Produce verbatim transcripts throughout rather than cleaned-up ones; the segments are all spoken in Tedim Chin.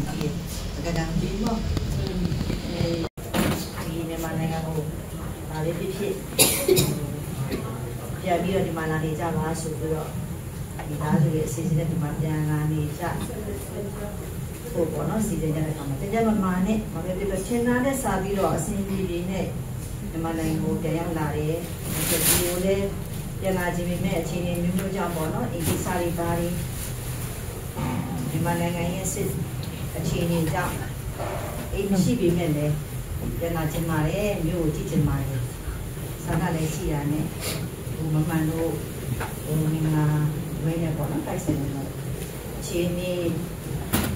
ဒီမြန်မာနိုင်ငံကို ဘာပဲဖြစ်ဖြစ် ပြန်ပြီးတော့ ဒီမှာလာနေကြပါဆိုပြီးတော့ မိသားစုရဲ့အစီအစဉ်နဲ့ ဒီမှာပြန်လာနေကြဖို့ပေါ့နော်။ စီစဉ်ကြတဲ့အခါမှာ ကျန်းကျန်းမာမာနဲ့ ဘာပဲဖြစ်ဖြစ် ထင်တာနဲ့စာပြီးတော့ အဆင်ပြေပြေနဲ့ မြန်မာနိုင်ငံကို ပြန်ရောက်လာတယ်။ ဒီကိုလည်း ပြန်လာချင်ပေမဲ့ အခြေအနေမျိုးမျိုးကြောင့်ပေါ့နော်၊ အိမ်ကိစ္စတွေဘာတွေ မြန်မာနိုင်ငံရဲ့စစ်အခြေအနေကြောင့် အိမ်မရှိပေမဲ့လည်း ပြန်လာချင်ပါတယ်၊ မြို့ကိုကြည့်ချင်ပါတယ်။ ဆန္ဒလည်းရှိတာနဲ့ ဟိုမမှန်လို့ ဟိုမင်္ဂလာဝဲနဲ့ပေါ့နော်၊ တိုက်ဆိုင်နေတော့ အခြေအနေ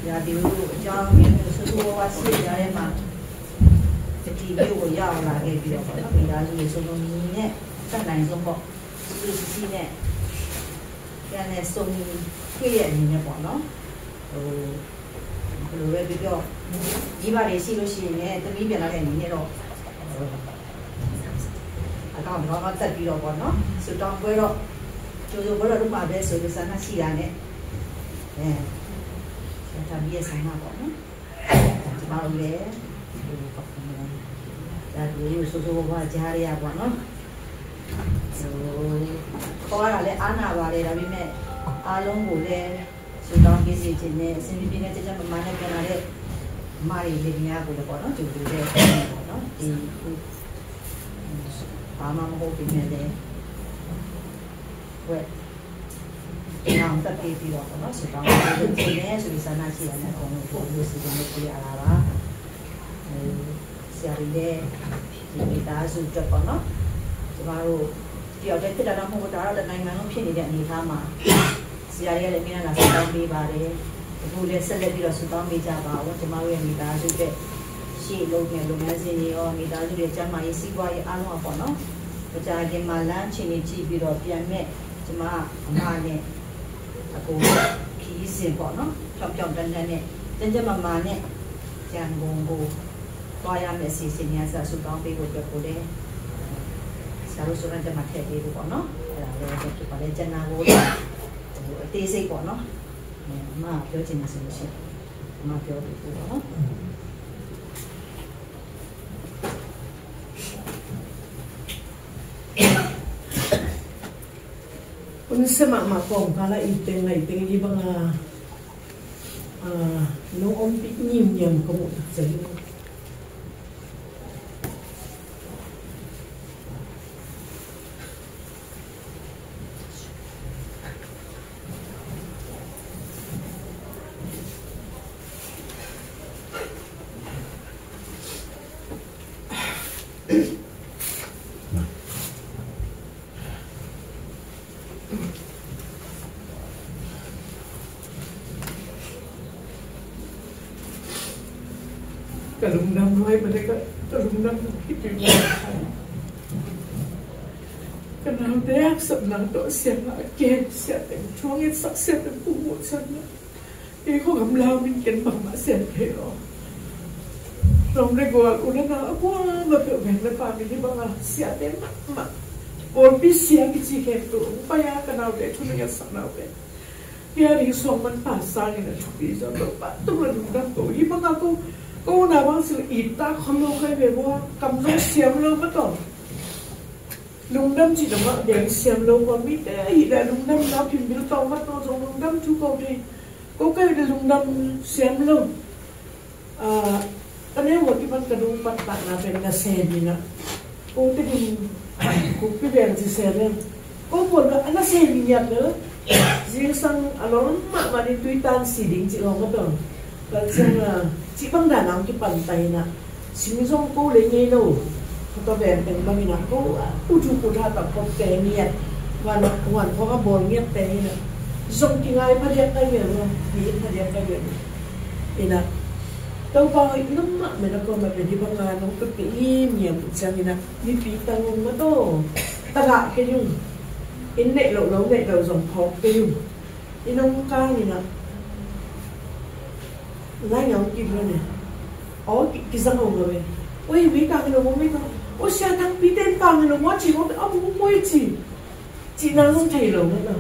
ရာသီဥတုအကြောင်းမျိုးမျိုး ဆိုးဆိုးဝါးဝါးရှိတဲ့ကြားထဲမှာ ဒီမြို့ကိုရောက်လာခဲ့ပြီးတော့ပေါ့နော်၊ မိသားစုတွေစုံစုံညီညီနဲ့ တတ်နိုင်ဆုံးပေါ့၊ စုစုစည်းစည်းနဲ့ ပြန်လည်စုံညီတွေ့တဲ့အနေနဲ့ပေါ့နော်။ ဟို ဘယ်လိုပဲပြောပြော မိဘတွေရှိလို့ရှိရင်လည်း သမီးပြန်လာတဲ့အနေနဲ့တော့ အကောင့်တော့ ဆက်ပြီးတော့ပေါ့နော်၊ ဆုတောင်းပွဲတော့ ကြိုဆိုပွဲတော့ လုပ်မှာပဲဆိုပြီး ဆန္ဒရှိတာနဲ့ အဲ ဆရာသမီးရဲ့ဆန္ဒပေါ့နော်။ ကျမတို့လည်း ဟို ဒါမျိုး ဆိုးဆိုးဝါးဝါးကြားရရပေါ့နော်။ ဟို ခေါ်ရတာလည်း အားနာပါတယ်။ ဒါပေမဲ့ အားလုံးကိုလည်း ဆုတောင်းပေးစေချင်တယ်။ အဆင်ပြေပြေနဲ့ ကျန်းကျန်းမာမာနဲ့ ပြန်လာတဲ့ မတွေလင်မယားကိုလည်းပေါ့နော်၊ ကြိုဆိုတဲ့အနေနဲ့ပေါ့နော်။ ဒီအခု ဘာမှမဟုတ်ပေမဲ့လည်း ဝက်ပြန်အောင် သက်ပေးပြီးတော့ပေါ့နော်၊ ဆုတောင်းပေးစေချင်တယ်ဆိုပြီး ဆန္ဒရှိတာနဲ့ အကုန်လုံး ကိုယ်လိုစီစဉ်လို့ ပေးရတာပါ။ ဟို ဆရာတွေရဲ့ ဒီမိသားစုအတွက်ပေါ့နော်၊ ကျမတို့ တယောက်တည်းဖြစ်တာတော့ မဟုတ်ဘူး၊ ဒါတော့ တစ်နိုင်ငံလုံးဖြစ်နေတဲ့ အနေအထားမှာ ဆရာတွေကလည်း အမြဲတမ်း လာဆုတောင်းပေးပါတယ်။ အခုလည်း ဆက်လက်ပြီးတော့ ဆုတောင်းပေးကြပါဦး။ ကျမတို့ရဲ့ မိသားစုအတွက် ရှေ့လုပ်ငန်း လုပ်ငန်းစဉ်တွေရော၊ မိသားစုရဲ့ ကျန်းမာရေး၊ စီးပွားရေး အားလုံးကပေါ့နော်၊ မကြာခင်မှာ လမ်းအခြေအနေကြည့်ပြီးတော့ ပြန်မဲ့ ကျမအမနဲ့ အကို ခရီးစဉ်ပေါ့နော်၊ ဖြောင့်ဖြောင့်တန်းတန်းနဲ့ ကျန်းကျန်းမာမာနဲ့ ရန်ကုန်ကို သွားရမယ့် အစီအစဉ်များ ဆက်ဆုတောင်းပေးဖို့အတွက်ကိုလည်း ဆရာတို့ ဆုတောင်းထဲမှာ ထည့်ပေးဖို့ပေါ့နော်။ အဲ့ဒါလည်း ဖြစ်ပါတယ်။ ကျန်တာကို ဟို အသေးစိတ်ပေါ့နော်၊ အမက ပြောချင်တယ်ဆိုလို့ရှိရင် အမပြောပေးဖို့ပေါ့နော်။ Hun sema ma pong kala iteng la iteng i banga, ah, nong ompih niamniam ka muh tak ciang. Ka lungdam nuai mah teh ka, ka lungdam nuai khit tuan. Ka naute haksatna tawh siangah a kem siate, thu a ngetsak siate, pumawh siate. Ei khua gamla min ken bangmah sian thei lo. Rom le gual, u le nau, a kuamah peuh, veng le pam in hih banga siate mahmah. Pawlpi sia kici khempeuh hong pai a, ka naute thu na ngetsak naute. Hih a ding suang manpha sangin a thupi zaw lo, pah tuk le lungdam ko. Hih banga ko, ko na bang sil it ta khol lo kai ve bua, kam zong siam lo mah tawh. Lungdam cih dong ah deng siam lo kua mite ahih leh lungdam na pimbil tawh mat tawh zong lungdam thu ko thei. Ko kai le lungdam siam lo. Ah, ka neu a kipan ka dong pattahna pen nasem in ah. Ko te ding kuk pi beng ci sem in. Ko pawl a nasem in ngiat lo. Zingsang a lawm mahmah in tui tan si ding cih lawm a tawh. Ka ciang a cih bang dan a hong kipan ta in ah. Sing zong ko lei ngei lo. Ka tua veng teng bang in ah ko, ah, u thu kut ha tak kop te ngiat. Huan, huan khawng a bawl ngiat te in ah. Zong kingai phadiak kai ngiat lo. Mi phadiak kai ngiat lo. In ah. Topa hoih lum mahmah in a kawm ah pen hih bang a nong pepih limliam uh ciangin ah. Mipi tang ung mah tawh. Tagah kei ung. Inn neih loh lo neih loh zong phawk kei ung. Inn hong kang in ah. Lai ngam kik lo ne. Aw, ki, kizang hong lo e. Oi, mei kang lo, mei kang. Oi, sia tang pi ten kang lo, mo ci mo, a bu mo ci. Ci nang zong thei lo ne lo.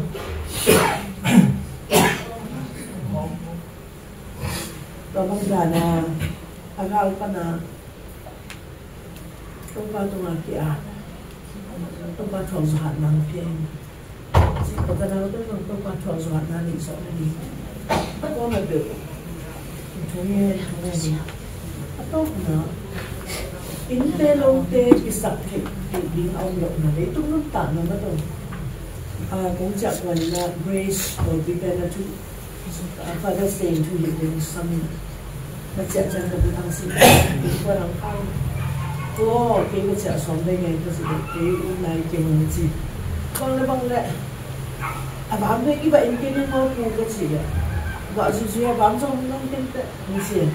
Tua bang dan a, a gal pan a Topa tungah ki-at, Topa thuak zawh hatna hong pia in. Ci, ka naute zong Topa thuak zawh hatna neih zawh na ding. A kuamah peuh in thungen, thungen in. A tawpna, innte lote kisap theih, theih ding a om lohna, leitung nuntakna mah tawh. Ah, kong ciah kuan in a Grace, Grace Pawlpi pen a thu, Father's Day in thu hilh ding sam in. Ka ciah ciang ka bu thang sin. Kua rang kau. Kua, kei ka ciah sawm dei ngai ka si dei, kei u nai kei ngai ci. Bang le bang le. A bam dei i ba in kei ni ngau pu ka ci le. Ba zu zu a bam zong nong teng te ni ci.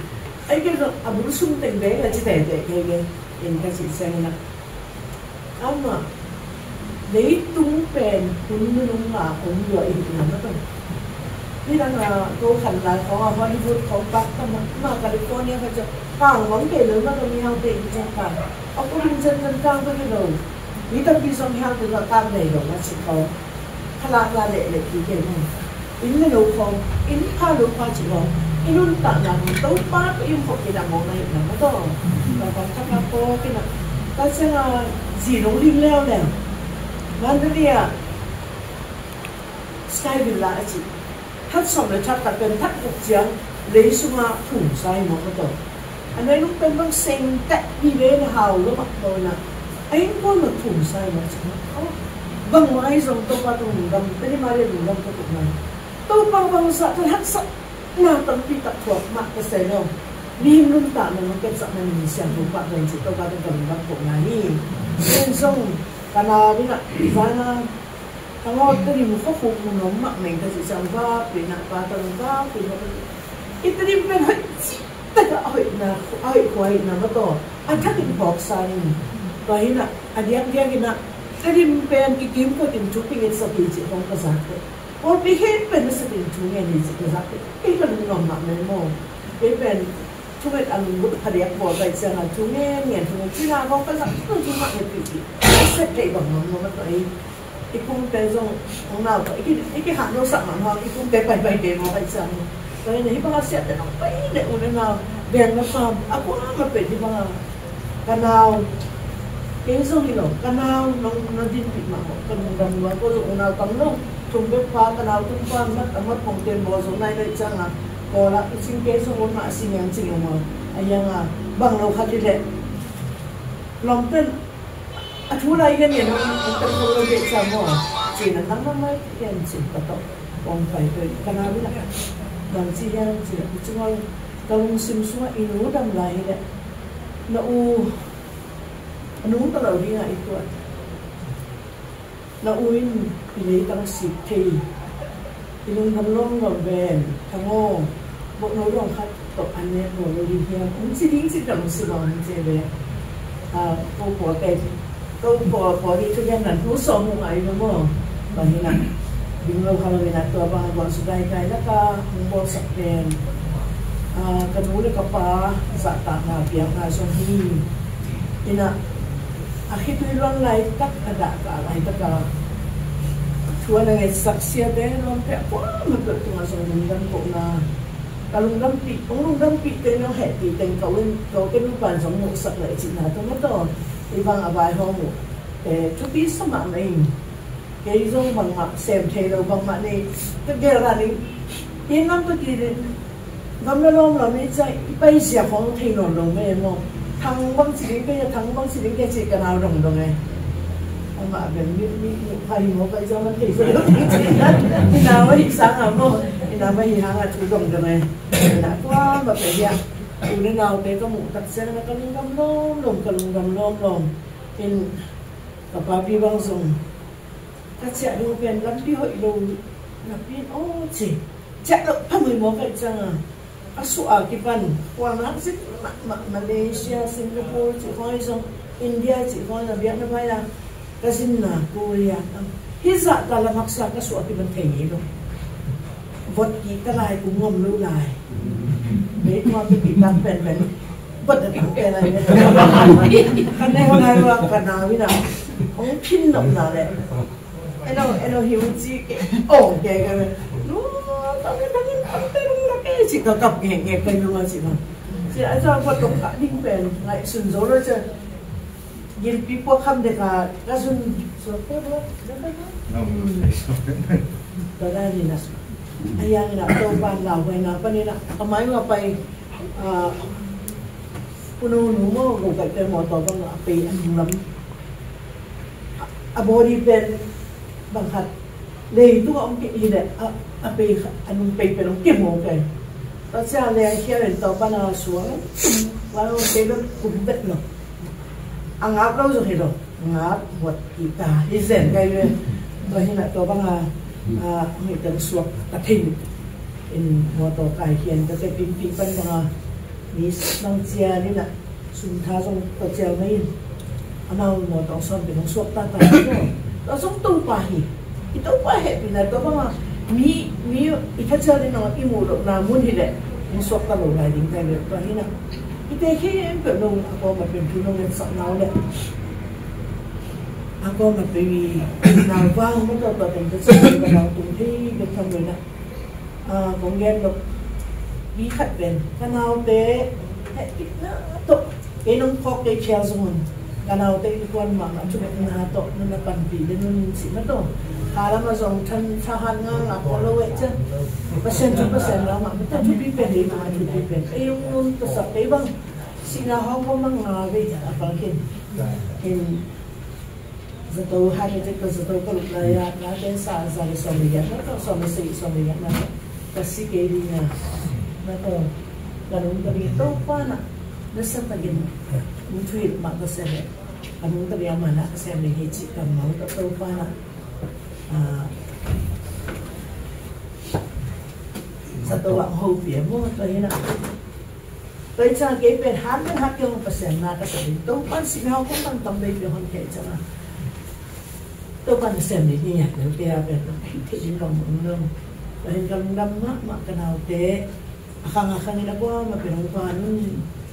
Ai kei zong a bu sum teng dei ka ci dei dei kei kei. In ka ci seng na. Amah, leitung pen hun nunung a om lua i hihna mah tawh. Hih dang a, ko khan lai khawng a Hollywood khawng pak ta mah, mah California kha ciang, kang mong kei lo mah tawh mihaute i ciang kang. A ko lungzen zen kang tawh hi lo. Mi tampi zong mihaute zong kang nei lo mah ci khawng. Khalakna lehleh kik e maw. Inn le lo khawng, inn pha lo pha cih khawng, i nuntakna khawng Topa tawh i om khawm kei na mawkna hi na maw taw. Topa thak a pawk kei na. Tua ciangin zi nong lim leuleu. Mandalay ah Sky Villa a cih. That sawm le that khat pen that guk ciang lei sungah thum sa hi maw ka taw. A nai nung pen bang seng tek hi ve na hau lo mah taw na. A innkuan mah thum sa hi maw cih maw. Bangmah ahi zong Topa tung dam, Tedim a le lungdam ka tuk na. Topa bangzah ka haksatna tampi tak thuak mah ka sei lo. Mihing nuntakna mah ka cakna min siang Topa tung cih Topa tung ka lungdam tuk na hi. Ken zong ka na ding ah, zana Ka ngawt Tedim khuakhuk mun om mah meng ka cih ciang va pina pa tang va pina. I Tedim pen hoih cih tak a hoihna, a hoih khua hi na maw taw. A thak in phawk sa ning. Tua hi na, a diakdiak in a Tedim pen kikim kut in thu pingit sa pi cih khawng ka zak te. Pawlpi khempeuh in a sak in thu ngen hi cih ka zak te. Kei ka lungnuam mah meng maw. Kei pen Thunget a lunglut phadiak bawl pai ciang a thungen ngen thungen cina bawl pai sak thungen thungen ngen pi pi. Sep thei bang bang bang pai. I kumte zong ong nau pai. I ki, i ki hak lo sak mang hang i kumte pai pai ke bawl pai ciang. Pai ne hi bang a siat te nong pai ne u ne nau. Beng na pam. A kua ma pe hi bang a. Ka nau. Kei zong hi lo. Ka nau nong na din pi ma ko. Ka nong dam lua ko zong ong nau tam lo. Thum bek pa ka nau tung pa mat a mat kong ten bawl zong nai nai ciang a. Kawl ah i cing kei zong un mah a si ngiang cing ung a, a hiang a bang lo khat i leh lawmte a thu lai hian hian hong hong kan hong lo beh sa maw? Cin a nang nang mai hian cin ka tawh kong pai pei ka na wi la nang ci hian cin a i cing ol ka lungsim sungah i nu dam lai hi leh na u a nung ka lo ding a i tuat. Na u in i leitang sik thei, i lungdam lawmlawm ven, Thang aw, bawh no dawng khat tawh an nek bawl lo ding hiam? Hong ci ding ci dam si bang hong ci ve. A, ko pawl te, ko pawl pawl ding thugen nan thu sawm hong ai lo maw? Bang hi na, ding lo kha lo hi na, tua bang a guan su dai kai lak a hong bawlsak pen. A, ka nu le ka pa zahtakna piakna zong hi. Hi na, a khitui luan laitak, a dahkah laitak a thu a na ngaihsak siate lawmte a kuamah peuh tungah zong lungdam kohna. Ka lungdampih, hong lungdampihte nong hehpih teng ka u in, ka u te nupa in zong muhsak leh cihna tawh maw taw. Hih bang a vaihawm uh te thupi sa mahmah ing. Kei zong bangmah sem thei lo, bangmah nei ka gel dan ing. Inn lam tawh kidin Gam le lawm lam i cai, i paisia khawng thei nawn lo mei maw? Thang bang ci ding kei a, Thang bang ci ding kei ci ka nau dongdong e. Amah bel mi, mi, mi pha hi maw, ka i zong man thei zo lo ding ci. I nau a hi sang a maw? I nau a hi hang a thu dongdong e. Na tua ma pe hia. U le naute ka muh tak ciang na ka lungdam lawmlawm, ka lungdam lawmlawm. In ka papi bang zong ka ciah ding pen lampi hoih lo napi in aw ci. Ciah loh phamui maw ka i ciang a. A suah a kipan, kuanak zin mahmah Malaysia, Singapore cih khawng ahi zong, India cih khawng ahi zong, Vietnam ahi a, ka zinna Korea tam. Hih zahta lam haksa ka suah a kipan thei ngei lo. Vot kik ka lai, kum ngam lo lai. Mei tua ka kik tak penpen. Vot a tak pen lai. Ka neu lai ua ka nau ina. Hong phin nop na leh. Eno, eno hi un ci ke. Oh, ke ke. No, tang in, tang in, tang in, tang in, Cih ka kap ngekngek ka lung a cih bang. Cih a cih a kua tawh kah ding pen ngaihsun zo lo cih. Gilpi puak kham dek a ka zun zo pua lo. Ka dan in a. A yang in a Topa'n lauhuaina panin a, a mai mah pai, a, Pu Nonu maw, Gokte mawtaw bang a pei a nunglam. A, a body pen bang khat leitung a om kei hi leh a, a pei kha, a nung pei pen om kei maw kei. Tua ciang leng khial in Topa'n a suang. Tua om kei lo kum tek lo. A ngap lo zong hi lo. Ngap huat kik ta hi zen kai ve. Tua hi na tua bang a, a, hong hi teng suak ta thei. In mawtaw kai hian ka te pimpi pan bang a. Ni nang cian in a. Sum tha zong tua cial mai in. Amau mawtaw sawm pi nong suak ta ta. Tua zong Topa hi. I Topa hehpihna tua bang a. Mi, mi i kha cial in a i muh lohna mun hi leh. Nong suak ta lo lai ding kai ve. Tua hi na. I te khempeuh nong a kawm a pen thu nong ngetsak nau leh. A kawm a pen i nau vang mawtaw tua teng ka cial in a nau tung thei bek tham lo na. A, kong gen lo. Mi khat pen ka naute hehpihna tawh kei nong phawk kei khial zong un. Ka naute innkuan mahmah thungetna tawh nong na panpih den un cih mah tawh. Kha lam a zong than thahat nganga khawl lo eh cian. Pasian thu Pasian lau mahmah tawh thupi pen ei mahmah thupi pen. Ei ung nung tawh sak ei bang. Sihna hawng bang mang nga vei a pang khin. Khin zato han ete ka zato ka lup lai a, na ten sa za le sawm le giat na tawh, sawm le sagih, sawm le giat na tawh. Ka si kei ding a, na tawh, ka nung ka ding Topa na, na sa takin, nung thuit mah ka sem le, ka nung ka ding a mana ka sem le hi cih ka mau ka Topa na. A, zato a hopih a mu, tua hi na. Tua hi ciang kei pen han pen hat kei hong Pasian na ka sa ding. Topa'n sihna hong kong tam tam bei pia hon kei ciang a. Topa'n Pasian ding hi ngiat deuh kei a pen. Thei ding ka mung nung. Tua hin ka lungdam mahmah ka naute. A khang a khang in a kuamah pen hong pan.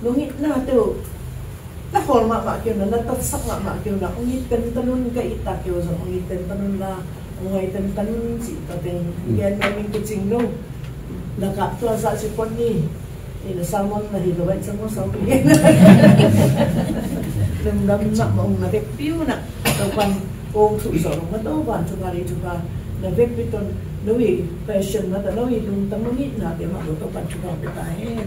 Nong itna teuh. Na khawl mahmah kei uh na, na tatsak mahmah kei uh na. Hong it pen ta nun ka it ta kei uh zong. Hong it pen ta nun la. Hong it pen ta nun cih tua teng. Gen na min ka cing lo. Na kah tua zah ci pon ni. Ina salmon na hi lo bai cang mo sau pi. Lungdam na mong na vekpi uh na. Topa'n kong thu zo lo ma Topa'n thupha dei thupha. Na vekpi tawh no i passion na ta no i lungtang no i na te ma Topa'n thupha pe ta hen.